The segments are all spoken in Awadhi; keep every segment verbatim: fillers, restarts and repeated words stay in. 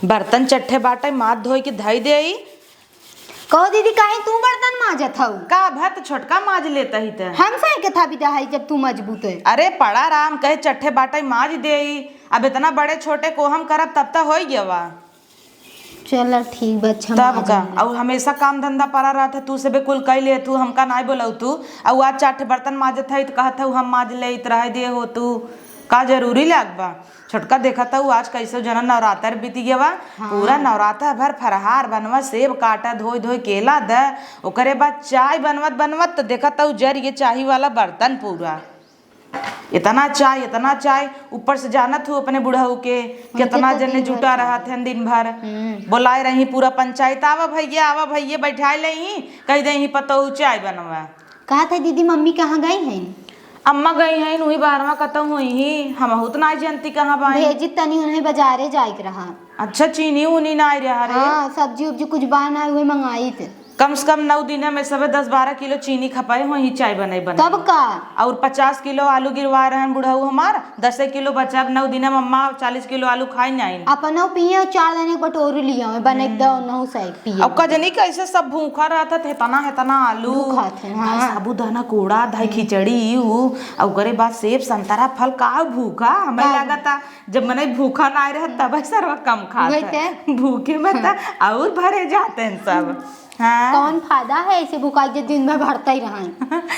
बर्तन चट्ठे बाटे, माथ धोई के धई देई। कहो दीदी, काहे तू बर्तन माजत हऊ? का भत छोटका माज लेता ही त। हम सही के था बिदा है जब तू मजबूत है। अरे पड़ा राम कहे चट्ठे बाटे माज देई। अब इतना बड़े छोटे को हम करब तब त होई गवा। चला ठीक बा, अच्छा तब माज का? ले। अउ हमेशा काम धंधा पड़ा रहत है, तू सबे कुल कई लेत हू, हमका नाई बोलऊ तू। अउ आज चार ठे बर्तन माजत है त कहत हऊ हम माज लेइत रहे दे हो तू। का जरूरी लाग बा? छोटका देखत हऊ आज कैसे जना नवरात्र बीती गवा। हाँ। पूरा नवरात्र भर फरहार बनवा, सेब काटा, धोई धोई केला द, ओकरे बाद चाय बनवत बनवत त देखत हऊ जर ये चाही वाला बर्तन पूरा। इतना चाय, इतना चाय, ऊपर से जानत हू अपने बुढ़ऊ के, उनके कितना तो जने दिन भर जुटा चाय। रहत हैं दिन भर। हम्म। बोलाए रही पूरा पंचायत, "आवा भैया, आवा भैया, बैठाए ले ही, कह दे ही पतोहू चाय बनवा।" कहा था दीदी, मम्मी कहाँ गई हैं? अम्मा गई हैं, वही बाहरवा कतहूँ हुई ही, हमहू त नाई जानती कहाँ बाई। भेजी तनी उन्हें बाजारे जाए के रहा। अच्छा, चीनी उनी नाई रहा रे। हाँ, सब्जी उब्जी कुछ बा ना, उहे मंगाई थे। कम से कम नौ दिन में सबे दस बारह किलो चीनी खपाए हो ही चाय बनाई बनाई। तब का? और पचास किलो आलू गिरवा रहन बुढ़ऊ हमार, दसे किलो बचा, नौ दिन में अम्मा चालीस किलो आलू खाई नहीं। अपनो पिए और चार दिन एक बटोरी लिया, बने एक दो नौ से पिए। अब कजनी कैसे सब भूखा रहता थे, इतना, इतना आलू, भूखा थे, हाँ। साबूदाना कोड़ा, धाई खिचड़ी, ऊ, और ओकरे बाद सेब, संतरा, फल, का भूखा? हमें का? लागता जब मनई भूखा ना रहे तब सरवा कम खात वही है। ते। भूखे में त और भरे जाते हैं सब। हाँ। कौन फायदा है ऐसे भुखाई जे दिन भर भरता ही रहा है।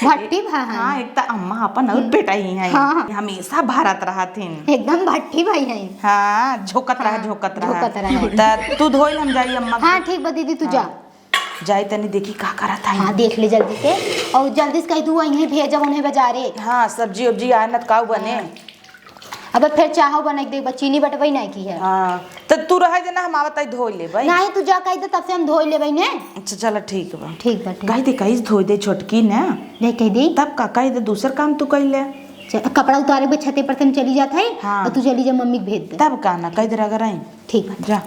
भट्टी भा है। हाँ, एक त अम्मा अपन और पेटाई है। हाँ। हमेशा भरत रहत हिन। एकदम भट्टी भाई है। हाँ, झोंकत रहा, हाँ, झोंकत रहा। झोंकत रहा। त तू धोइल हम जाई अम्मा के। हाँ, ठीक बा दीदी, तू जा। हाँ। जाई तनी देखी का करत है। हाँ, देख ले जल्दी से। और जल्दी से कह दू, वहीं भेजब उन्हें बाजारे। हाँ, सब्जी उब्जी आए न त काऊ बने। हाँ। अब फिर चाहो बने के देख, चीनी बटबई नहीं की है। हाँ, त तू रह देना, हम आवत आई धोई लेबई। नहीं, तू जा कह दे, तब से हम धोई लेबई ने। अच्छा, चला ठीक बा। ठीक बा, ठीक। कह दे, कहीं धोई दे छोटकी ने। नहीं कह दे। तब का कह दे, दूसर काम तू कह ले। चल, कपड़ा उतारे के छते पर से हम चली जात है, हाँ। और तू चली जा मम्मी के भेज दे। तब का ना, कह दे अगर आई। ठीक बा। जा।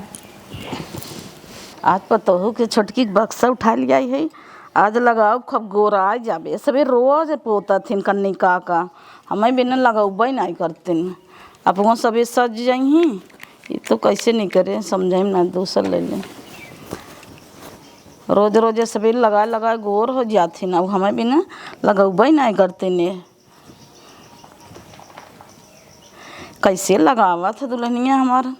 आज पतोहू के छोटकी के बक्सा उठा लिया है, आज लगाओ खूब गोराई जाबे। सबे रोज पोतत हिन कन्नी का का, हमें बिना लगौबे नाई करतिन। अब वो सबे सज जइहीं, ये तो कैसे नहीं करे, समझे ना, दूसर ले ले। रोज रोज सबे लगाए लगाए गोर हो जात हिन, अब हमें बिना लगौबे नाई करतिन। कैसे लगावत है दुल्हनिया हमार,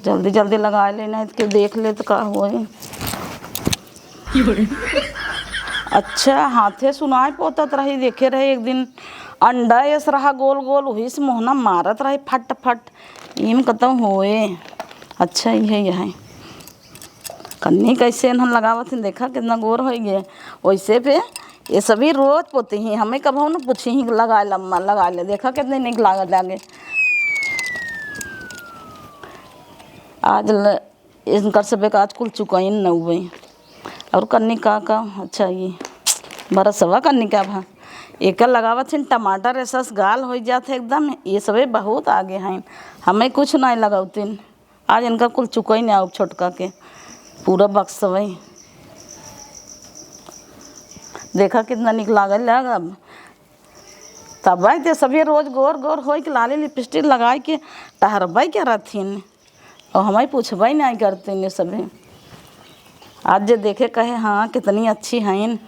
जल्दी जल्दी लगा ले, नहीं तो केहू देख ले तो का होई। अच्छा, हाथे सुनाई पोतत रही, देखे रहे एक दिन अंडा एस रहा गोल गोल, वही से मोहना मारत रही फट फट, इम कतौ होए। अच्छा, इहे, इहे। कन्नी कैसे इन्हन लगावत हिन, देखा कितना गोर होइ गए। वैसे पे ये सभी रोज पोती ही, हमें कबहू न पूछी ही, "लगा ले अम्मा, लगा ले, देखा कितने निक लागत लागे।" आज ल-, इनकर सबे का आज कुल चुकाइन न हुए। और कन्नी का का, अच्छा, ये बरसवा कन्नी का भा, एकर लगावत हिन टमाटर, ऐसा गाल होइ जात है एकदम। ये सबे बहुत आगे हैं, हमें कुछ नहीं लगावतिन। आज इनका कुल चुकई ने आउब छोटका के, पूरा बक्सवई। देखा कितना निक लागल लाग अब। तब आई ते सभी रोज गोर गोर होई के लाली लिपस्टिक लगाई के टहरबई के रहथिन। और हमारी पूछबई नहीं करतिन ये सभी। आज जे देखे कहे, "हाँ, कितनी अच्छी हईन।"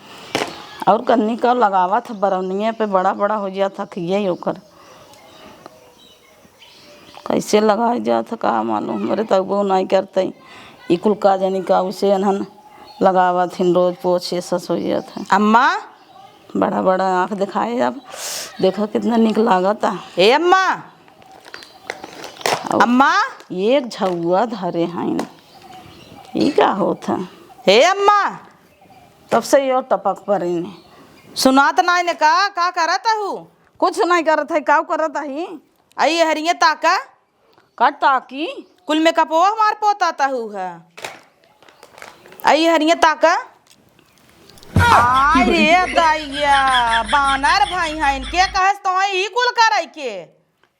और कन्नी का लगावत ह बरौनिये पे, बड़ा बड़ा हो जात ह खिये ओकर। कैसे लगाए जात ह का मालूम, हमरे तबो नाई करतई। ई कुल का जानी का उसे अनहन लगावत हिन, रोज पोछे सस हो जात है। अम्मा! बड़ा बड़ा आँख दिखाए अब, देखा कितना निक लागत है। हे अम्मा! अउ अम्मा! एक झउआ धरे हईन, ई का होत है? हे अम्मा! तब से यो टपक परेने। सुनात नाई ने का, का करत हू? कुछ नाई करत है, काऊ करत ही? आई हरिये ताका। का ताकी? कुल मेकअपवा हमार पोतात हू है। आई हरिये ताका। आय रे दैया, बानर भाई हैं, इनके कहस तो है ई कुल करे के।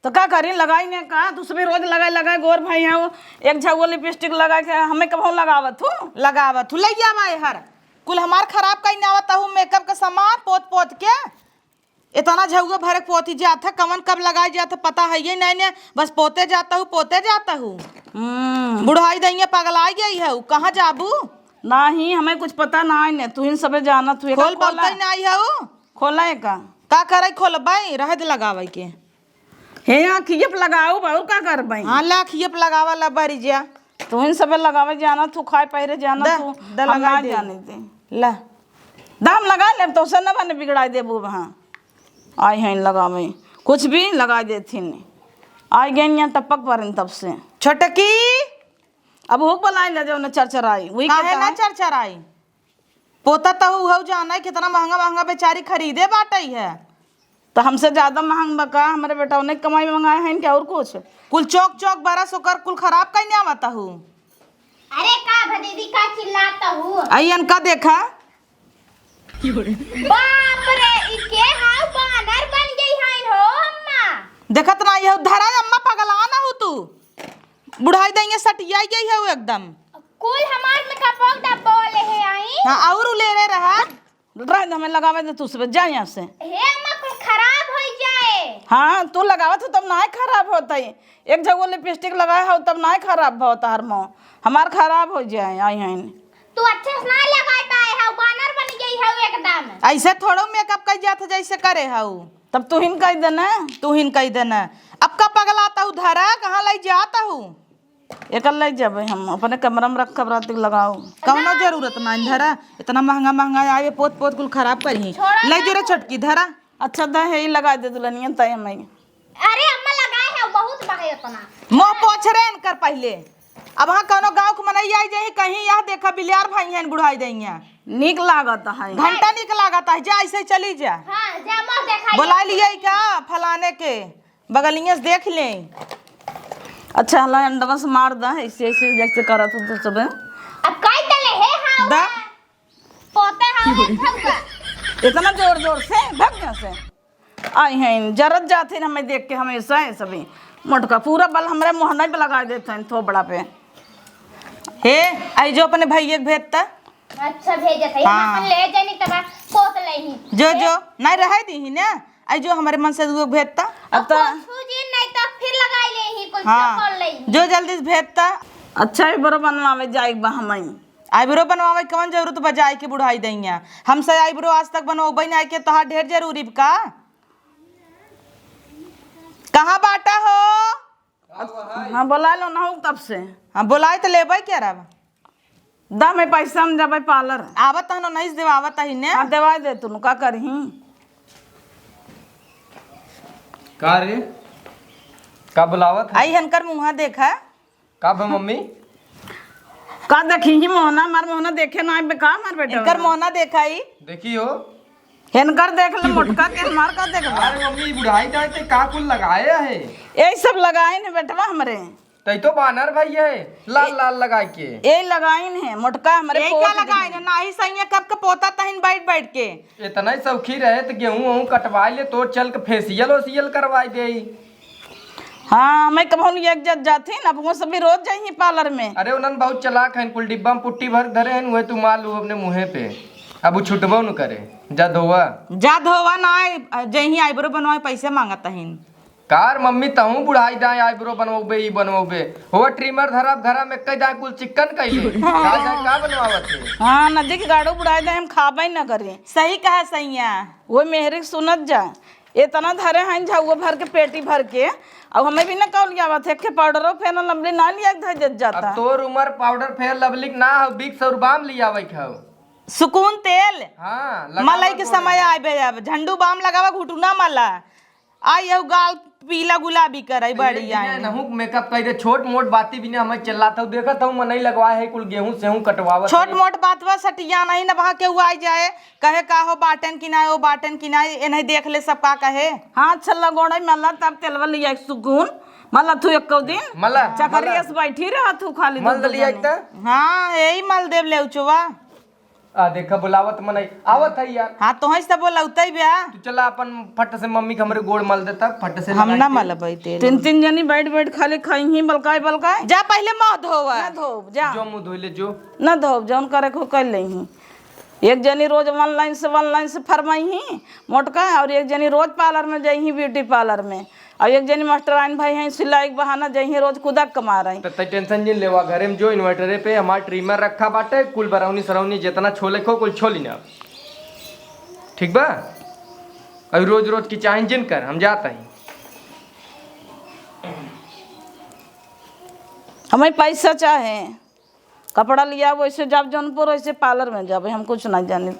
तो का करी, लगाई ने का, तू सभी रोज लगाए लगाए गोर भाई हैं, वो एक झउआ लिपस्टिक लगाए के हमें कबहू लगावत हू? लगावत हू, लइया भाई हर। कुल हमार खराब कई ना आवत हू मेकअप के सामान पोत पोत के। इतना झउआ भरे पोती जात है, कवन कब लगाई जात है, पता है ये नहीं ने, बस पोते जाता हूँ, पोते जाता हूँ। हम्म। बुढ़ाई दइया पगलाई गई है, कहाँ जाबू? नाही, हमें कुछ पता नाही ने, तू इन सबे जानत हुए। खोल खोला? बहुते नाही है वो। खोला है का? का करे खोलबाई, रह दे लगावे के। हे, आँखिए पे लगाऊ बा, और का करबई? हाँ, ला, आँखिए पे लगावा ला, बारी जा। तू इन सबे लगावे जाना, तू खाए पहिरे जाना, दा, तू दा, हम लगाई ना दे। जाने दे। ला। दा, हम लगा लेब, तो से न बने बिगड़ाई देबू वहाँ। आई हैं लगावे, कुछ भी लगाई देथिन। आई गई यहाँ टपक पर तब से। छोटकी। अब हुक बलाई ले जाओ न चरचराई, वही काहे कहता ना है। चरचराई? पोता त उ हउ जाना है, कितना महंगा महंगा बेचारी खरीदे बाटई है। त हमसे ज्यादा महंग बा का? हमरे बेटवने के कमाई में मंगाए हैं कि और कुछ? कुल चौक चौक बरस ओकर कुल खराब कइने आवत हु। अरे का भदीदी का चिल्लात हु? अइयन का देखा? बाप रे, ई के हउ? बानर बन गई हइन हो अम्मा। देखत ना यहु धरा अम्मा, पगला ना हु तू। बुढ़ाई दइया सटियाई गई हउ एकदम। कुल हमार में कपोक डब्बा वाले है आई। हाँ, और उ ले रहे रहा। रह दे, हमें लगावे दे तू सब, जा यहाँ से। हे अम्मा, कुल खराब होइ जाए। हाँ, तू लगावत हो तब नाय खराब होत है। एक जगह लिपस्टिक लगाए हो तब नाय खराब होत हर मुँह। हमार खराब होइ जाए, आई हैं। तू अच्छे से ना लगाए पाए हउ, बानर बन गई हउ एकदम। ऐसे थोड़ो मेकअप कइ जात है जैसे करे हउ। तब तू हिन कह देना। तू हिन कह देना। अब का पगलात हउ धरा, कहाँ लइ जात हउ? एकर लइ जाबे हम, अपने कमरा में रखब, रात के लगाओ। कौनो ना। जरूरत ना धरा, इतना महंगा महंगा आए, पोत पोत कुल खराब करही। छोड़ा लइ ना जो रे तो। छोटकी धरा। अच्छा द है, ई लगाइ दे दुल्हनिया तय हमें। अरे अम्मा लगाए है, बहुत बा है इतना। मुँह पोछ रे इनकर पहिले। अब हाँ कौनो गाँव के मनई आई जाई, कहीं यह देखा बिलियार भइहैं बुढ़ाई दइया। नीक लागत है। घंटा नीक लागत है, जा ऐसे चली जा। हाँ, जा मुँह देखाई। बोलाइ लिया का फलाने के, बगलिया से देख ले। अच्छा, हला अंडवा से मार दा, ऐसे ऐसे जैसे करत हो तो सबे। अब कई तले है, हाँ, दा। हाँ। पोते हाँ, हाँ, भग जा। इतना जोर जोर से, भग यहाँ से। आई हैं, जरत जात हैं हमें देख के हमेशा है सभी। मोटका पूरा बल हमरे मोहना पे लगा देते हैं, थोबड़ा पे। हे, आई जो अपने भइया के भेजता। अच्छा, भेजत है। हाँ। हम अपन ले जानी तब पोत लेही। जो, जो, नहीं रहे दीही ना। आई जो हमरे मन से दुगो भेजता। अब अब तो कुछ जी नहीं तो फिर लगाई लेही, कुछ हाँ, चोकर लेही। जो जल्दी से भेजता। अच्छा, eyebrow बनवावे जाए बा हमई। Eyebrow बनवावे कवन जरूरत बा जाए के बुढ़ाई दइया? हमसे eyebrow आज तक बनवाबे ना के तोहार ढेर जरूरी बा का? कहाँ बाटा हो? हाँ, बोला लो ना हो तब से। हाँ, बोलाए तो लेबे क्या रब? दा मैं पैसा हम जबै पार्लर। आवत हन, नहीं से देवावत ही ने। हाँ, देवाई दे तू, का करही? का रे? का बुलावत है? आई हनकर मुँहा देखा। का बा मम्मी? का देखी ही मोहना, हमार मोहना देखे ना आइबे का हमार बेटा? इनकर मोहना देखा ही। देखी हो। इनकर देख ले मोटका के, हमार का देखबा? अरे मम्मी, ई बुढ़ाई दाई ते का कुल लगाए है? यही सब लगाए ने बेटवा हमरे। तई तो बानर भई है, लाल ए-, लाल लगाई के। ए लगाइन है, मोटका हमरे यही पोत का लगाइन है, नाही सैया कब के पोता तहिन बैठ बैठ के। इतना ही सौखी रहे तो गेहूं वहूं कटवाई ले, तो चल के facial ओसियल करवाई देई। हाँ, मैं कबहुन एक जत जात ही ना, अब वो सभी रोज जाई पार्लर में। अरे उन्हन बहुत चलाक हैं, कुल डिब्बा में पुट्टी भर के धरे हैं, वह तू मार लू अपने मुँहे पे। अब वो छुटबो न करे, जा धोवा। जा धोवा ना, जही eyebrow बनवाए पैसे मांगत हइन। कार मम्मी, तहूँ बुढ़ाई दाएँ, eyebrow बनवबे, ई बनवबे। हो trimmer धरब घरा में, कई दाएँ कुल चिक्कन कइले। का जाए, का बनवावत है? हाँ, नदी के गाड़ो बुढ़ाई दाएँ, हम खाबे न करी। सही कहा सैया। वो मेहरी के सुनत जा, इतना धरे हैं झउआ भर के, पेटी भर के, अब हमें भी न कौल आवत है, के powder Fair Lovely ना लिया के धर जाता। अब तोर उम्र powder Fair Lovely के ना हो, Vicks और बाम लियावे के हो। सुकून तेल। हाँ, लगावा मलाई के गोड़ समय में। आबे अब झंडू बाम लगावा, घुटना मला। आ यहू गाल पीला गुलाबी करई, ए, बड़ी बिना आई। नहुक makeup कइ दे, छोट मोट बाती बिना हमें चिल्लात हूँ। देखत हूँ मनई लगवा है, कुल गेहूं सेहूं कटवावत छोट है। मोट बात बा, सटिया नहीं न, वहाँ केहू आई जाए, कहे का हो बाटन कि ना, ओ बाटन कि ना, ए नहीं देख ले सब का कहे। हाँ, छल्ला गोड़े मला तब तेलवा लिया एक सुकून, मला तू एको दिन। मला, चकरी मला। अस बैठी रहा तू खाली मल दू दू दलिया जने। एक त। हाँ, यही मल देव ले उचवा। आ देखा, बुलावत मनई आवत है यार। हाँ, तोहई से बोलौतई बा। तू चला अपन फट से मम्मी के हमरे गोड़ मल देता, फट से हम लगाई ना के। मलबई तेल। तीन तीन जनी बैठ बैठ खाली खाई ही, बलकाई बलकाई। जा पहिले मुँह धोवा। ना धोब, जा। जो मुँह धोई ले, जो। ना धोब, जौन करे को कर लेही। एक जनी रोज online से, online से फरमाई ही मोटका, और एक जनी रोज parlour में जाई ही, beauty parlour में, और एक जनी मास्टराइन भाई हैं, सिलाई के बहाना जाई ही रोज कुदक के मारे। त तै tension जिन लेवा, घरे में जो inverter पे हमार trimmer रखा बाटे, कुल बरौनी सरौनी जितना छोले को कुल छोली ना, ठीक बा? अभी रोज रोज की चाहे जिन कर, हम जात ही। हमें पैसा चाहे। कपड़ा लिया, वैसे जाब जौनपुर, वैसे parlour में जाबे, हम कुछ नहीं जानी।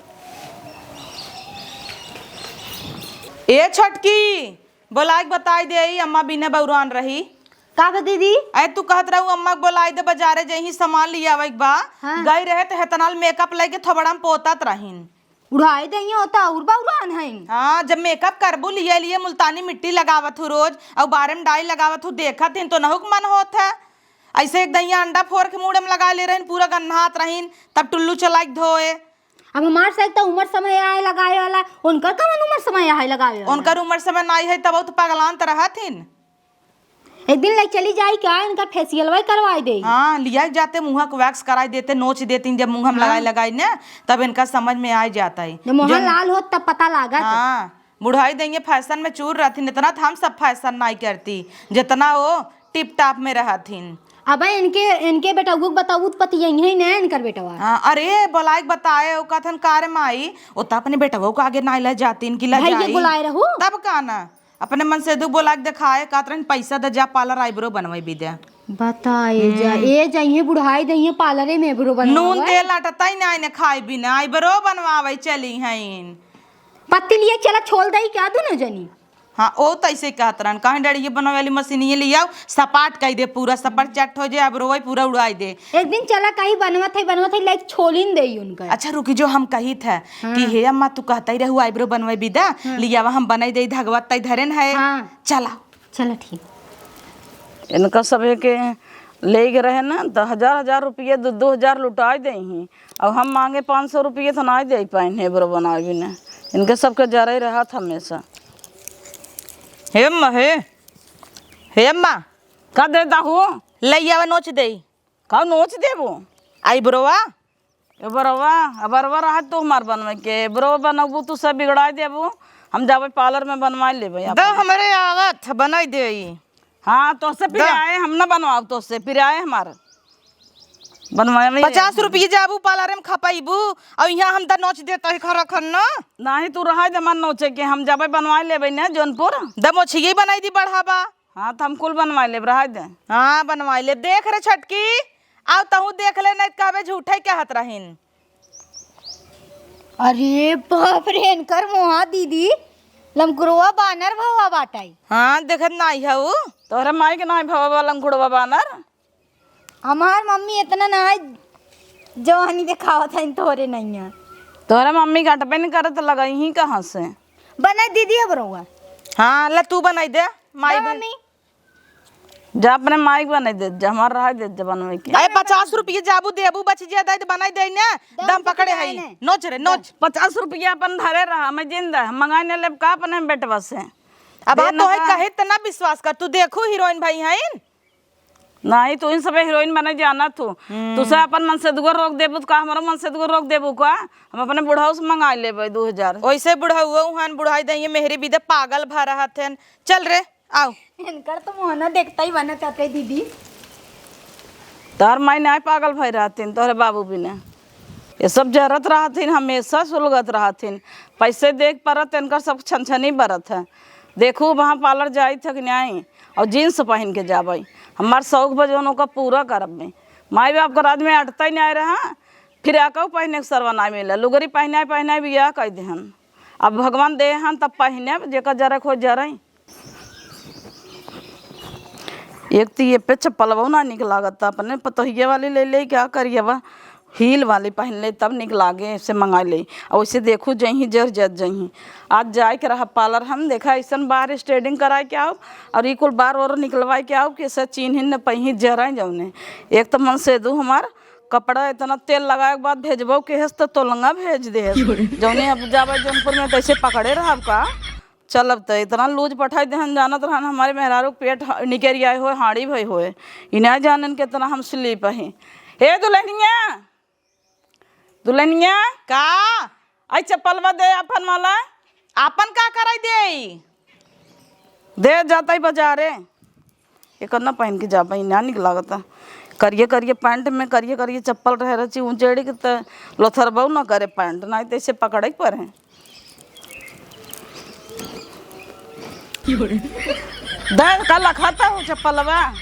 ए छोटकी, बोलाइ के बताइ दे, ई अम्मा बिना बौरान रही। का बा दीदी? अरे तू कहत रहू अम्मा के बोलाइ दे, बजारे जइहीं सामान लियावे के बा। हाँ। गई रहे त हेतनाल makeup लइके थोबड़ा में पोतत रहिन। उड़ाइ दइहीं होता और बौरान हइन। हाँ, जब makeup करबू, लिए लिए मुल्तानी मिट्टी लगावत हूँ रोज, और बारे में डाई लगावत हूँ, देखत हिन तो नहुक मन होत है। ऐसे एक दहिया अंडा फोर के मूड़े में लगाइ ले रहिन, पूरा गन्हात रहिन, तब टुल्लू चलाइ के धोए। अब हमार से एक तो उमर समय आए लगावे वाला, उनकर कवन उमर समय आए लगावे वाला? उनकर उमर समय नाई है, तब तो पगलान त रहत हिन। एक दिन ले चली जाई का, इनका facial वाई करवाई देई। हाँ, लिया जाते मुँह के wax कराई देते, नोच देती जब मुँह में हाँ। लगाई लगाई ने, तब इनका समझ में आ जाता है। जब मुँह जौन लाल होत तब पता लागत। हाँ, बुढ़ाई देंगे fashion में चूर रहथिन, इतना तो हम सब fashion नाई करती, जितना वो tip top में रहथिन। अब इनके, इनके बेटउआ के बताऊ त पति यही है ना इनकर बेटवा। हाँ, अरे बोलाइ के बताए, वो कहथन का रे माई, वो तो अपने बेटवा को आगे नाई ले जाती, इनकी ले भैया जाई। बुलाए रहू? तब का ना, अपने मन से दू बोला के देखाए, कहत रहन, "पैसा दे, जा parlour eyebrow बनवाई भी दे।" बताए जा, हम्म। ए जइहे बुढ़ाई दइहे parlour में eyebrow बनवावे। नून तेल अटता ही ना, इन्हें खाए बिना eyebrow बनवावे चली हईन। पत्ती लिए चला छोल दई क्या दुनो जनी? हाँ, ओ तो ऐसे ही कहत रहन, कहीं डैडी ये बनवावे वाली मशीन ये ले आओ, सपाट कई दे पूरा, सपाट चट हो जाए, eyebrow पूरा उड़ाई दे। एक दिन चला कहीं बनवत है, बनवत है, लाइक छोलिन दे उनका। अच्छा रुकी जो हम कही थे हाँ। कि हे अम्मा तू कहता ही रहू eyebrow बनवाई भी दा, हाँ। लियावा हम बनाई दे, धगवा तई धरेन है। हाँ। चला। चला ठीक। इनका सभे के ले गए रहे ना, तो हजार हजार रुपये, दो दो हजार लुटाई दे ही। अब हम मांगे पाँच सौ रुपये तो ना दे पाइन है eyebrow बनावे बिना। इनके सबके जरे रहत हमेशा। हे अम्मा, हे, हे अम्मा। का देता हूँ? ले आवा नोच दे। का नोच देबो? Eyebrow आ? Eyebrow आ, eyebrow रहा तू हमार बनवे के, eyebrow बनबू तू सब बिगड़ाई देबू। हम जाबे parlour में बनवाई लेबे द अपन। हमरे आवत बनाई दे। हाँ, तोसे फिर द। आए, हम ना बनवाओ तोसे, फिर आए हमार बनवावे। पचास रुपये जाबू parlour में खपाइबू, और यहाँ हम द नोच देता है खरा खन्ना। नहीं, तू रहा दे मन नोचे के, हम जाबे बनवाई लेबे ने जौनपुर। द मोछिए बनाई दी बढ़ाबा। हाँ, त हम कुल बनवाइ लेब, रहइ दे। हाँ, बनवाइ लेब। देख रे छोटकी, आउ तहूँ देख ले, नहीं त कहबे झूठइ कहत रहिन। अरे बाप रे, इनकर मुहा दीदी, लमकुरवा बानर भवा बाटइ। हाँ, देखत नाहीं हउ। तोहरे माई के नाहीं भवा बा लमकुरवा बानर? हमार मम्मी इतना ना है, जवानी देखावत है, तोहरे नइया। तोहरे मम्मी घटबे न करत, लगइहीं कहाँ से? बनाइ दीदी अब रउआ। हाँ, ले तू बनाइ दे, माई दे बन-, मम्मी। जा अपने माई के बनाइ दे, जा हमार रहइ दे, जा बनवे के। अरे पचास रुपये जाबू देबू, बच जे दे, बनाइ दे ने, दम दम पकड़े पकड़े है। ने। नोच रे, नोच। पचास रुपया अपन धरे रहा, मैं जिंदा, हम मंगाइ न लेब का अपने बेटवा से? अब दे आप न तो है का। कहे इतना विश्वास कर, तू देखू हीरोइन भाई हैं। नाहीं, तू इन सबे हीरोइन बने जाना तू। हम्म। तू से अपन मनसेदुआ रोक देबू, तो का हमरो मनसेदुआ रोक देबू का? हम अपने बुढ़ऊ से मंगाइ लेबे दू हजार। ओइसे बुढ़ऊ हन, बुढ़ाई दइए मेहरी बिदे पागल भा रहत हन। चल रे, आउ। इनकर तो मोहना देखता ही बना चाहते दीदी। तोहर माई नाहीं पागल भई रहतिन, तोहरे बाबू बिना। ये सब जरत रहथिन, हमेशा सुलगत रहथिन। पैसे देख परत, इनकर सब छनछनी बरत है। देखू, वहाँ पार्लर जाई थक न्याई और जींस पहिन के जाबइ। हमार शौक बा जौन ओका पूरा करब में। माई बाप के राज में अटतइ नाहीं रहा, फिर आकऊ पहिने के सरवा नाहीं मिला। लुगरी पहिनाइ पहिनाइ बियाह कइ देहन। अब भगवान देहन तब पहिने, जेकर जरे खोज जरइ। एक तो ये पे चप्पलवा ना निक लागत, अपने पतोहिए वाली ले ले, क्या करिए बा, हील वाली पहिन ले तब निक लागे, ऐसे मंगाइ ले। और वैसे देखू जइहीं जर जत जइहीं। आज जाए के रहा पार्लर, हम देखा ऐसन बार स्ट्रेटिंग कराए के आउब और ई कुल बार और निकलवाए के आउब कि ऐसा चीन्हिन न पइहीं जराए जौने। एक तो मनसेदू हमार कपड़ा इतना तेल लगाए के बाद भेजबो के हस तो तोलंगा भेज दे हस। जौने अब जाबे जौनपुर में तैसे पकड़े रहब का? चलब त इतना लूज पठाई देहन, जानत रहन हमारे मेहरारू के पेट ह-, निकरि आए होए, हाड़ी भई होए। ई ना जानन केतना हम स्लिप अही। हे दुल्हनिया, दुल्हनिया, का? आई चप्पलवा दे अपन वाला। आपन का कराई देई? दे जाता ही बाजारे। एक ना पहन के जाबे, ना निक लागता। करिए करिए पैंट में, करिए करिए चप्पल रहे रची, ऊंचेड़ी के त लोथरबऊ ना करे पैंट, ना तो इसे पकड़े के पड़े। दे, का लखाता हो चप्पलवा?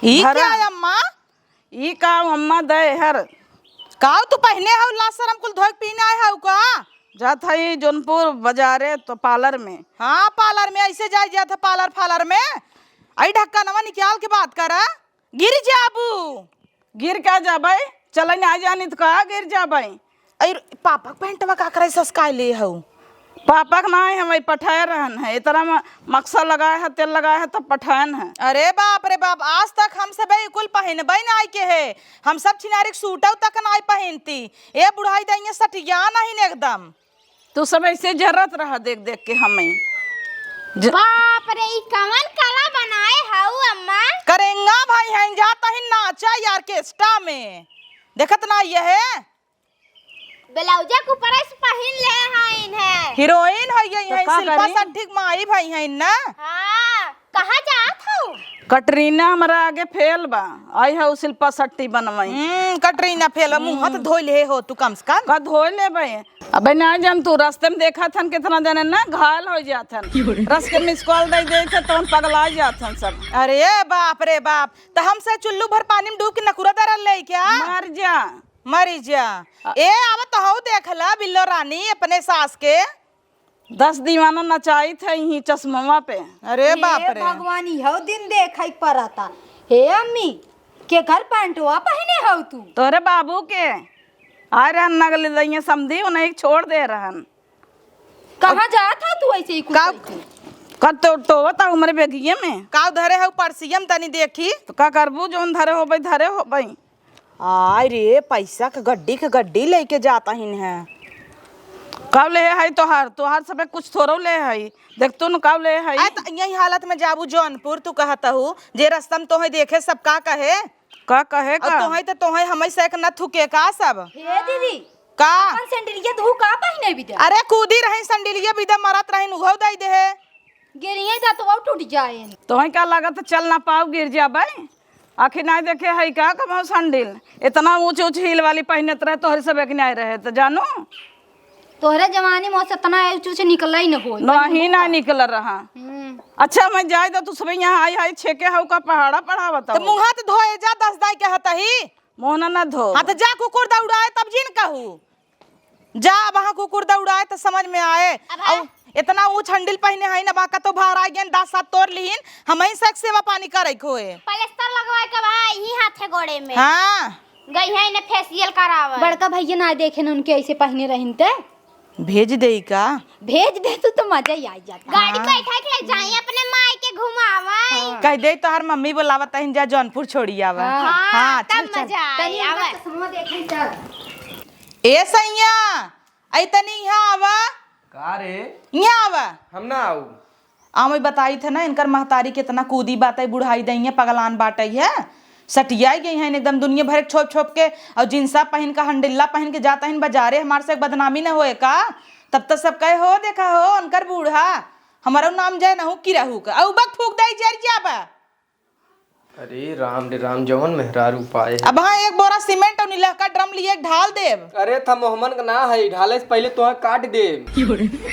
ई धरा। क्या है अम्मा? ई का अम्मा दे हर? काऊ तू पहने हऊ, लाज शरम कुल धोए के पीने आए हऊ का? जात हई जौनपुर बाजारे तो पार्लर में। हाँ, पार्लर में ऐसे जाए जात है, पार्लर फार्लर में। आई ढक्कनवा निकाल के बात करा, गिर जाबू। गिर का जाबे? चले ना जानी तो का गिर जाबे? अरे पापा के पैंटवा का करे ससकाए ले हऊ? पापा के नाई हमें पठाए रहन है, इतना म-, मक्सा लगाए है, तेल लगाए है, तब पठाएन है। अरे बाप रे बाप, आज तक हम सब ई कुल पहिनबे नाई के है। हम सब छिनारी के सूटव तक नाई पहिनती। ए बुढ़ाई दइया सटिया नहीं एकदम। तू सब ऐसे जरत रहा देख देख के हमें। ज- बाप रे, ई कवन कला बनाए हऊ अम्मा? करेंगा भाई हैं, जात ही नाचा ऑर्केस्ट्रा में। देखत ना ये है? ब्लाउजे के ऊपर से पहिन ले हैं इन्हें। हीरोइन है ये, तो हैं का शिल्पा करी? शेट्टी के माई भाई हैं ना। हाँ, कहाँ जात हऊ? कटरीना हमरा आगे फेल बा, आई हऊ शिल्पा शेट्टी बनवाई। हम्म, कटरीना फेल बा, मुँह हाथ धोइ ले हो तू कम से कम। का धोइ लेबे? अबे ना जान तू, रास्ते में देखा थन कितना जने ना घायल हो जात हन। रस के मिस कॉल दे दे थे तो हम पगला जात हन सब। अरे बाप रे बाप, तो हमसे चुल्लू भर पानी में डूब के नकुरा दरल ले क्या? मर जा। मरी जा। अ- ए, आवत हऊ देख ला बिल्लो रानी अपने सास के। दस दीवाना नचाई थे यहीं चश्मवा पे। अरे हे बाप रे। भगवान, इहो दिन देखे के पड़ता। हे अम्मी, के घर पैंटवा पहिने हऊ तू? तोरे बाबू के। आए रहन नगली दइया समधी, उन्हें एक छोड़ दे रहन। कहाँ जात हऊ तू ऐसे ही कुछ का, करके? का तो, टोवत हऊ हमरे बेगिए में। का धरे हऊ पर्सियम तनी देखी। तो का करबू, जौन धरे होबे, धरे होबे। आय रे, पैसा के गड्डी के गड्डी लेके जात हिन है। कब ले है तोहार? तोहार सबे कुछ थोड़ो ले है। देख तू न कब ले है। आय त यही हालत में जाबू जौनपुर, तू कहत हऊ, जे रस्ता में तोहे देखे सब का कहे? का कहे और का? तोहे त तोहे हमें से एक न थुके का सब? हे दीदी, का? अपन सैंडलिया धू का पहिने बिदा? अरे कूदी रही सैंडलिया बिदा मरत रही उघौ दई दे है। गिरिये जा तो वो टूट जाए। तोहे का लागत चल ना पाऊ गिर जाबे? आखिर नाई देखे है का कमाओ सैंडल? इतना ऊंच ऊंच हील वाली पहिनत रहे तोहरे सब एक नाई रहे त जानू? तोहरे जमाने में से इतना ऊंच ऊंच निकला ही न होई। नहीं ना निकल रहा। हम्म। अच्छा मैं जाए तो तू सब यहाँ आई हाई छेके हऊ का पहाड़ा पढ़ावत तो हऊ। मुँह हाथ धोए जा दस दाई के हतही। मोहना ना धो। हाँ तो जा कुकुर दौड़ाए तब जिन कहू। जा वहाँ कुकुर दौड़ाए तो समझ में आए। अब और इतना ऊँच हंडिल पहिने है ना, वहाँ कतो भार आ गए, दाँत सात तोड़ लिहिन, हम ही से सेवा पानी करे के होए। प्लास्टर लगवाए के बा यही हाथे गोड़े में। हाँ। गई है इन्हें फेशियल करावे। बड़का भैया ना देखे न उनके ऐसे पहिने रहिन ते। भेज देई का? भेज दे तू तो मजा ही आ जाता। गाड़ी हाँ। बैठा के ले जाई अपने माई के घुमावे। हाँ। कह दे तोहर मम्मी बोलावत है जा जौनपुर छोड़ी आवा। हाँ। हाँ, हाँ, तब चल, चल। मजा आई तनी उनका आवे। चश्मा देखे चल। ए सैया, आई तनी यहाँ आवा। का रे? यहाँ आवा। हम ना आऊ। आवे बताई थे ना, इनकर महतारी कितना कूदी बाटे, बुढ़ाई दइये, पगलान बाटे है। सटियाई गई हैं एकदम दुनिया भर के छोप छोप के, और जिनसा पहिन के, हंडिल्ला पहिन के जाता है बाजारे, हमार से एक बदनामी न होए का? तब तो सब कहे, "हो देखा हो, उनकर बूढ़ा, हमारो नाम जाए नहु की रहू का, औ बक फूक दई जर जाबा।" अरे राम रे राम, जवन मेहरारू पाए है। अब हाँ, एक बोरा सीमेंट और नीलह का ड्रम लिए ढाल देब। अरे था मोहमन का ना है, ढाले से पहले तोहे काट देब।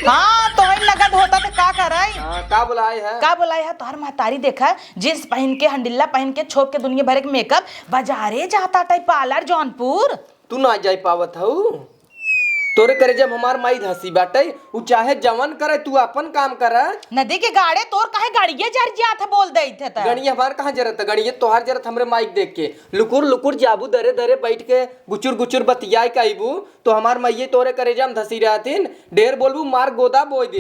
हाँ, तोहे नगद होता तो का कराई? हाँ, का बुलाए है? का बुलाए है? तोहर महतारी देखा, जींस पहिन के, हंडिल्ला पहिन के, छोप के दुनिया भर के मेकअप, बाजारे जाता टाइप पार्लर जौनपुर। तू ना जाई पावत हऊ। तोरे करे जब हमार माई धसी बाटे, उ चाहे जवन करे, तू आपन काम कर। नदी के गाड़े तोर काहे गाड़िये जर जात है, बोल देत है त। गणिये हमार कहाँ जरत है? गणिये तोहार जरत हमरे माई के देख के। लुकुर लुकुर जाबू दरे दरे बैठ के गुचुर गुचुर बतियाए के अइबू, तो हमार माइये तोरे करे जब धसी रहतिन, ढेर बोलबू मार गोदा बोय दे।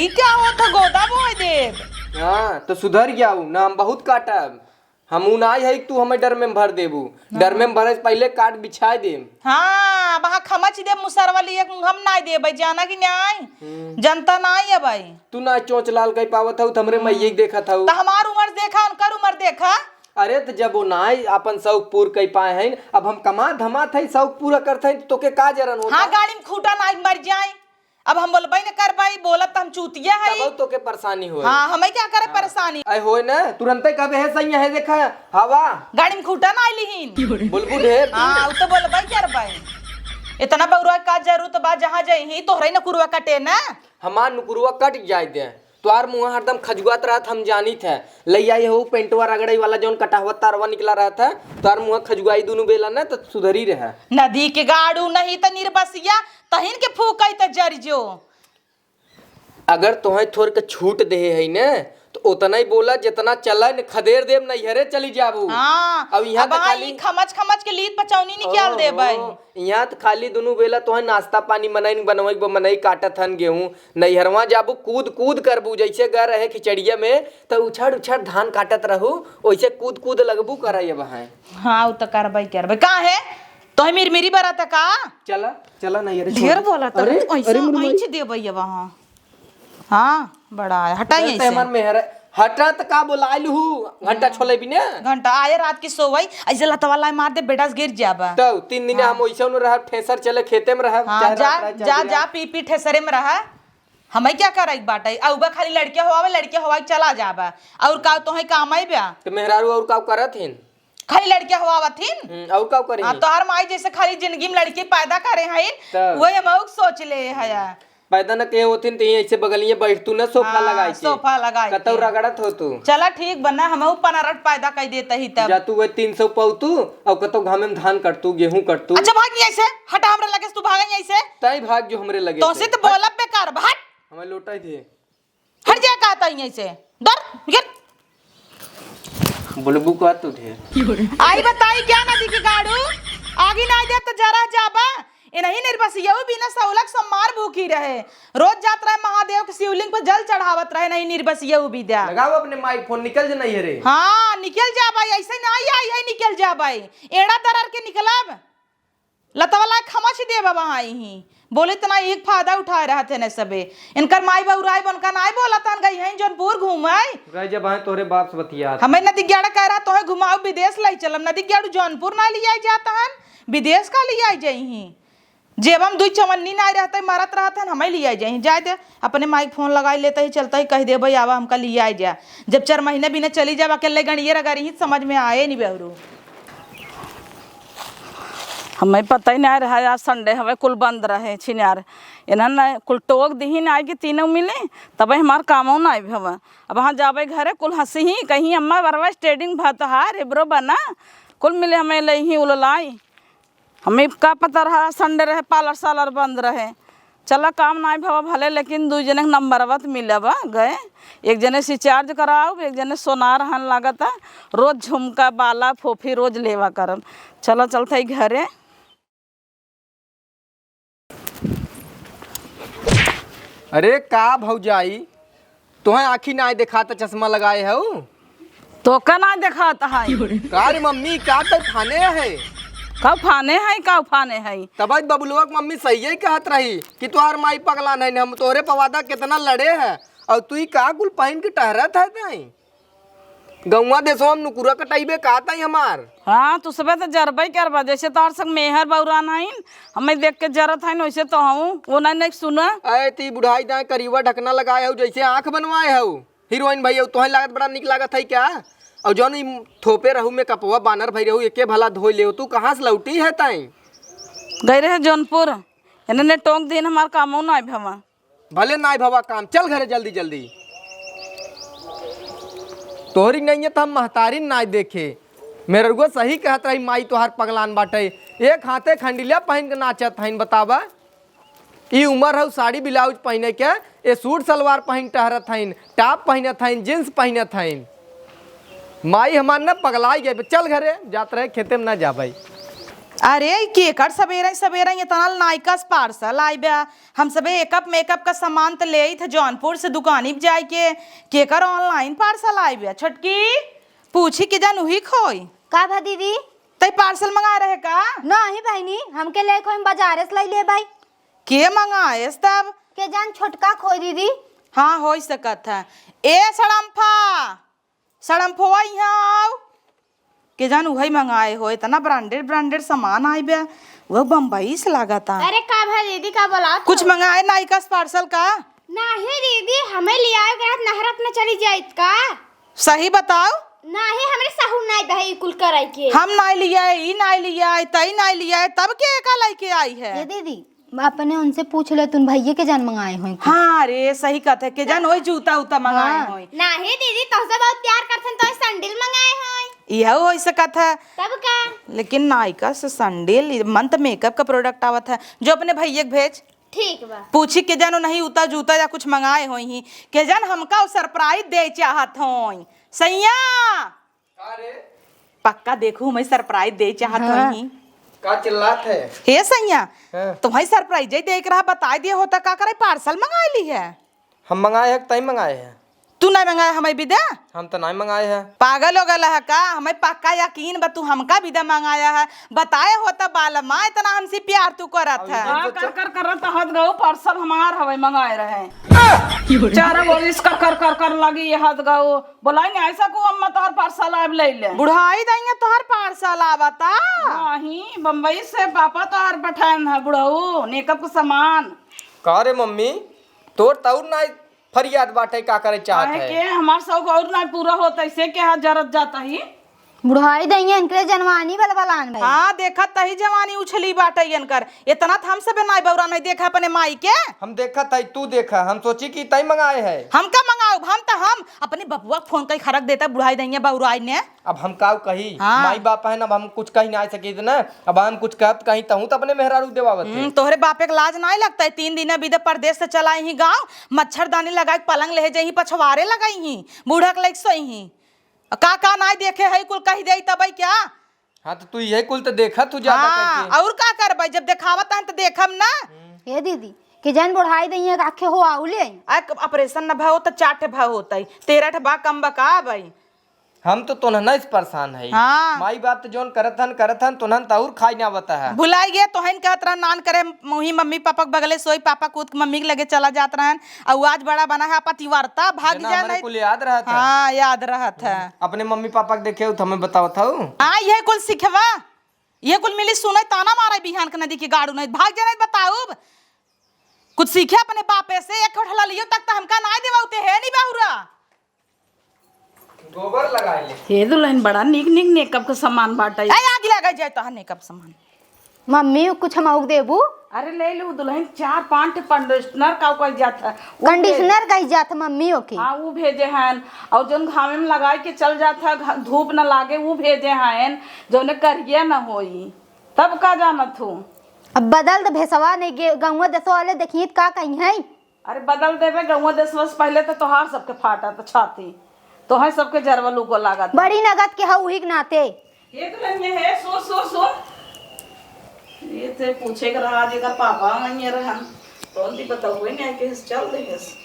ई क्या होत है गोदा बोय दे? हाँ, तो सुधर जाऊ, ना हम बहुत काटब। हमू नाई है कि तू हमें डर में भर देबू। हाँ। डर में भरे से पहले काट बिछाए देम। हाँ, वहाँ खमच देब मुसरवा लिए, हम नाई देबै, जाना कि नाई? हम्म। जनता नाई है भाई। तू ना चोंच लाल कई पावत हऊ, त हमरे हम्म। मइये के देखत हऊ। त हमार उमर देखा, उनकर उमर देखा। अरे, त जब वो नाई आपन शौक पूर कइ पाए हइन, अब हम कमा धमात हई, शौक पूरा करत हई, त तोके का जरन होता? हाँ, गाड़ी में खूंटा नाई मर जाए। अब हम बोलबई न करबई, बोलब त हम चूतिया हई। तब तोके परेशानी होए। हाँ, हमें क्या करे हाँ। परेशानी? अरे होए न, तुरंते कहबे, "हे सैया, हे देखा, हवा।" गाड़ी में खूंटा नाई लिहिन। बोलबू ढेर। हाँ, उ तो बोलबई करबई। इतना बउरा का जरूरत बा, जहाँ जइही, तोहरे नकुरवा कटे न। हमार नुकुरवा कट जाए दे। तोहार मुँह हरदम खजुआत रहत, हम जानित है। लइ आई हो पेंटवा रगड़ई वाला, जौन कटहवा तारवा निकला रहत है, तोहार मुँह खजुआई दुनू बेला न, त सुधरी रहे। नदी के गाड़ू नहीं त निर्बसिया, तहिन के फूकई त जरि जो। अगर तोहे थोड़ के छूट देहे है न, त ओतना ही बोला, जितना चलन खदेर देब, नैहरे चली जाबू। हाँ, अब यहाँ अब त हाँ, खाली ई खमच खमच के लीद पचौनी निकाल ओहो, देबै। यहाँ त खाली दुनू बेला तोहे नाश्ता पानी मनई बनवई ब-, मनई काटत हन गेहूँ, नैहरवा जाबू, कूद कूद करबू, जैसे ग रहे खिचड़िया में, त उछड़ उछड़ धान काटत रहू, ओइसे कूद कूद लगबू करई अब हैं। हाँ, उ त करबै करबै। का है? तोहे मिरमिरी बरत का? चला, चला ना यार, ढेर छोड़। बोला त अरे, तू ऐसा अरे, मुरमुरी। ऐंच देबै अब हाँ। हाँ, बड़ा है। हटाई अरे, ऐसे। ते हमार मेहर, हटा त का बोलाइल हू? घंटा छोले भी ना? घंटा आए रात की सोवई, ऐसे लतवा लाई मार दे, बेटा गिर जाबा। तो तीन दिन हाँ। हम वैसे न रहा, ठेसर चले खेते में रहा, हाँ, चाहे जा, रात रहे, चाहे जा, दिन जा, रात। पी, पी ठेसरे में रहा। हमें क्या करे के बाटे? अउबा खाली लड़के होआवे, लड़के होआ के चला जाबा। और का तोहे काम आई बा? तो मेहरारू और का करत हिन? खाली लड़के होआवत हिन? हम्म, और का करे हाँ, हिन? तोहर माई जैसे खाली जिंदगी में लड़के पैदा करे हइन, तब। वही हम और सोच ले हया। पैदा न कहे होथिन तो यहीं ऐसे बगलिए बैठ तू ना सोफा हाँ, लगाई के। सोफा लगाई कतौ के। रगड़त हो तू। चला ठीक बना, हमहू पनारट पैदा कर देते ही तब। जा तू वही तीन सौ पौतू और कतौ घामे में धान कटतू, गेहूं कटतू। अच्छा भाग यहाँ से, हटा हमरा लगे से, तू भाग यहाँ से। तई भाग जो हमरे लगे तो से। से तो बोलब बेकार, भाग। हमें लोटा ही दे। हट जा, कहता ही ऐसे। डर, गिर। बोलबू का तू ढेर? आई बताई क्या नदी के गाड़ू? आगी ना दे तो जरा जाबा। इनही निर्बसियऊ बिना सौलक सोमार भूखी रहे। रोज जात रहे महादेव के शिवलिंग पर जल चढ़ावत रहे, नहीं निर्बसियऊ विद्या। लगाओ अपने माई फोन, निकल जा नहीं रे। हाँ, निकल जा भाई, ऐसे नहीं आई है, निकल जा भाई। एड़ा दरर के निकलब। लतवा लायक खमच देबा वहाँ ही। बोले इतना एक फायदा उठाए रहत है न सबे। इनकर माई बउराई बनका नाई बोलत हन, गई हैं जौनपुर घूमे। रह जब आए तोहरे बाप से बतियात। हमें नदी ग्याड़ा कह रहा तोहे घुमाओ विदेश लाई चलम। नदी ग्याड़ू जौनपुर ना लियाई जात हन, विदेश का लियाई जाई ही। जेब हम दुई चवन्नी नाई रहते, मरत रहत हन, हमें लियाई जाई। जाए दे, अपने माई के फोन लगाई लेते ही चलते ही कह देबे, आवा हमका लियाई जा। जब चार महीने बिना चली जाब, अकेले गणिये रगड़ी ही, समझ में आए नहीं बेहरू। हमें पता ही नहीं रहा, आज संडे हवे, कुल बंद रहे छिनार। इन्हन कुल टोक दिहिन आए कि तीनों मिले, तबे हमार कामो नहीं हवे। अब हाँ जाबे घरे, कुल हंसी ही कहीं, "अम्मा बरवा स्टेडिंग भा तोहार, एबरो बना।" कुल मिले हमें ले ही उललाई। हमें का पता रहा संडे रहे, पार्लर सालर बंद रहे। चला काम नहीं भवा भले, लेकिन दुई जने के नंबरवा त मिलबा गए। एक जने से चार्ज कराओ, एक जने सोनार हन लागता। रोज झुमका, बाला, फोफी रोज लेवा करब। चला चलत ही घरे। अरे का भौजाई, तोहे आँखी नाय देखात, चश्मा लगाए हऊ? तोका नाय देखात है। का रे मम्मी, का तै फाने है? का फाने है, का फाने है? तब आज बबलुआ के मम्मी सही ही कहत रही कि तोहार माई पगलान है, हम तोहरे पवादा कितना लड़े हैं, और तू ही का कुल पहन के टहरत है तई? गौवा देशवा में नुकुरा कटाइबे का तई हमार? हाँ, तू सबे तो जरबे करबा, जैसे तोहर संग मेहर बौरान हईन, हमें देख के जरत हईन, वैसे तो हूँ, वो नहीं, नहीं सुना। अरे ती बुढ़ाई दाएं करीबा ढकना लगाए हऊ, जैसे आँख बनवाए हऊ। हीरोइन भैया, तोहे लागत बड़ा निक लागत है क्या? और जौन ई थोपे रहू मेकअपवा बानर भई रहू, एके भला धोई लेव, तू कहाँ से लौटी है तई? गई रहे जौनपुर, इन्हें टोंक दिन हमार कामो ना भवा। भले नाय भवा काम, चल घरे जल्दी जल्दी। तोहरी नइये त हम महतारी नाय देखे। मेहररुआ सही कहत रही, माई तोहार पगलान बाटे। एक हाथे खंडिलिया पहिन के नाचत हईन, बतावा। ई उमर हऊ साड़ी ब्लाउज पहिने के, ए सूट सलवार पहिन टहरत हईन, टॉप पहिनत हईन, जींस पहिनत हईन। माई हमार न पगलाई गए, चल घरे, जात रहे खेते में ना जाबे। अरे, ई केकर सबेरे सबेरे इतना नाइकस पार्सल आइबे? हम सबे एकअप मेकअप का सामान त लेइत है जौनपुर से दुकानी पे जाए के, केकर online parcel आइबे? छोटकी, पूछी के जान उही खोई। का भा दीदी? तई parcel मंगाए रहे का? नहीं बहिनी, हमके लेके हम बाजारे से लई लेबई। के मंगाएस तब? के जान छोटका खोई दीदी। हाँ, होई सकत है। ए सड़म्फा, सड़म्फवा इहाँ आउ। के जान उहइ मंगाए हो, इतना branded branded सामान आइ बे, वो बम्बई से लागता। अरे का भा दीदी, का बोला तू? कुछ मंगाए नाई का parcel का? नाही दीदी, हमें लियाए के रहत नहरत में चली जाइत का? सही बताओ। नाही, हमरे सहूर नाई बहे ई कुल करे के। हम नाई लियाए, ई नाई लियाए, तई नाई लियाए, तब के एका लइके आई है? ये दीदी, अपने उनसे पूछ ले, तुन भइये के जान मंगाए होई कुछ। हाँ रे, सही कहत है, के जान होई जूता उता मंगाए हाँ। होई। नाही दीदी, तोहसे बहुत प्यार करथन, तो सैंडल मंगाए होई। इहो होई सकत है। तब का? लेकिन नायका से सैंडल, मन त makeup का product आवत है, जो अपने भइये के भेज। ठीक बा। पूछी के जान उनही उता जूता या कुछ मंगाए होई ही, के जान हमका उ surprise दे चाहत होई। सैया! का रे? पक्का देखू, मैं surprise दे चाहत हाँ। होई ही। का चिल्लात है? हे सैया, हाँ। तुम्हें surprise दे के रहा, बताए दिए होता, का करे, parcel मंगाए ली है? हम मंगाए है, तई मंगाए है। तू नहीं मंगाए, हमें भी दे। हम तो नहीं मंगाए है। पागल हो गला है का? हमें पक्का यकीन बा, तू हमका भी दे मंगाया है। बताए होता बालमा, इतना हमसे प्यार तू करत अब है। इधर हाँ, से कर, कर, कर, रहत हद गऊ, parcel हमार हवे, मंगाए रहे। चारों ओर इस कर, कर, कर, कर लगी ये हद गऊ। बोलाई नहीं ऐसा को अम्मा तोहर parcel आब ले ले। बुढ़ाई दइया तोहर parcel आवता। नहीं, बम्बई से पापा तोहर पठान है बुढ़ऊ, makeup का सामान। का रे मम्मी, तोर तौर ना फरियाद बाटे, का करे चाहत काहे है? के हमार शौक और ना पूरा होत, ऐसे के हाथ जरत जाता ही। बुढ़ाई दइया इनके जवानी बलबलान भाई। हाँ, देखत तही जवानी उछली बाटे इनकर। इतना त हम सबे नाई बौरा नहीं देखा अपने माई के। हम देखत है, तू देखा, हम सोची कि तई मंगाए है। हम का मंगाउब? हम त हम अपने बबुआ के फोन कई खरक देता बुढ़ाई दइया बौराई ने। अब हम काउ कही? हाँ। माई बाप है ना, अब हम कुछ कही ना सकी ना। अब हम कुछ कहब कहीं तहूँ त अपने मेहरारू देवावत है। हम्म, तोहरे बापे के लाज नाई लगता है? तीन दिन बिदे परदेस से चला ही गाँव, मच्छरदानी लगाई के पलंग लेहे जइहीं, पछवारे लगाइहीं, बूढ़ा के लइके सोइहीं। का का नाई देखे है कुल कहि देई तबई क्या? हाँ, त तू इहे कुल त देखत हू ज्यादा हाँ, करके। और का करबे, जब देखावत है त देखब ना। ए दीदी, के जान बुढ़ाई दइया आखे हो आउ ले आई। आ, operation न भा होत, चार ठे भा होत है, तेरह ठे बा कम बा का भाई? हम तो तोन्हन से परेशान है। हाँ। माई बाप तो जौन करत हन, करत हन, तोन्हन त और खाई ना आवत है। भुलाई गे, तोहन कहत रहा नान करे, मुही मम्मी पापा के बगले सोई, पापा कूद के मम्मी के लगे चला जात रहन, और आज बड़ा बना है पतिव्रता, भाग जना जाए हमरे नहीं। कुल याद रहत है। हाँ, याद रहत है। अपने मम्मी पापा के देखे हो तो हमें बतावत हऊ। हाँ, ये कुल सिखवा, ये कुल मिली सुने, ताना मारे बिहान के नदी के गाड़ू नहीं, भाग जाए नहीं बताऊब। कुछ सीखे अपने बापे से, एक ठो ललियो तक त हमका नाई देवा, उते है नहीं बहुरा। गोबर लगाए ले। हे दुल्हन, बड़ा नीक नीक makeup के सामान बाटे। ए, आग लगा जाए तोहार makeup सामान। मम्मी, कुछ हमहू के देबू? अरे ले लू दुल्हन, चार पाँच ठे conditioner का कही जात है। उ भेज- Conditioner कही जात है मम्मी ओके। हाँ, उ भेजे हैं। और जौन घामे में लगाए के चल जात है, घ-, धूप न लागे, उ भेजे हैं, जौने करिया न होई। तब का जानत हूँ? अब बदल त भेसवा नहीं गे, गौवा देसवा वाले देखिए त का कही है। अरे बदल देबे, गौवा देसवा से पहिले तो तोहार सबके फाटत छाती, तोहे सबके जरवा लूको लागत। बड़ी नगद के हऊ, उही के नाते। ये तो लंगे है, सुन, सुन, सुन। ये ते पूछे के रहा, आज एकर पापा वहीं रहन, कौन दी बताओ, कोई नहीं आके चल देहेस।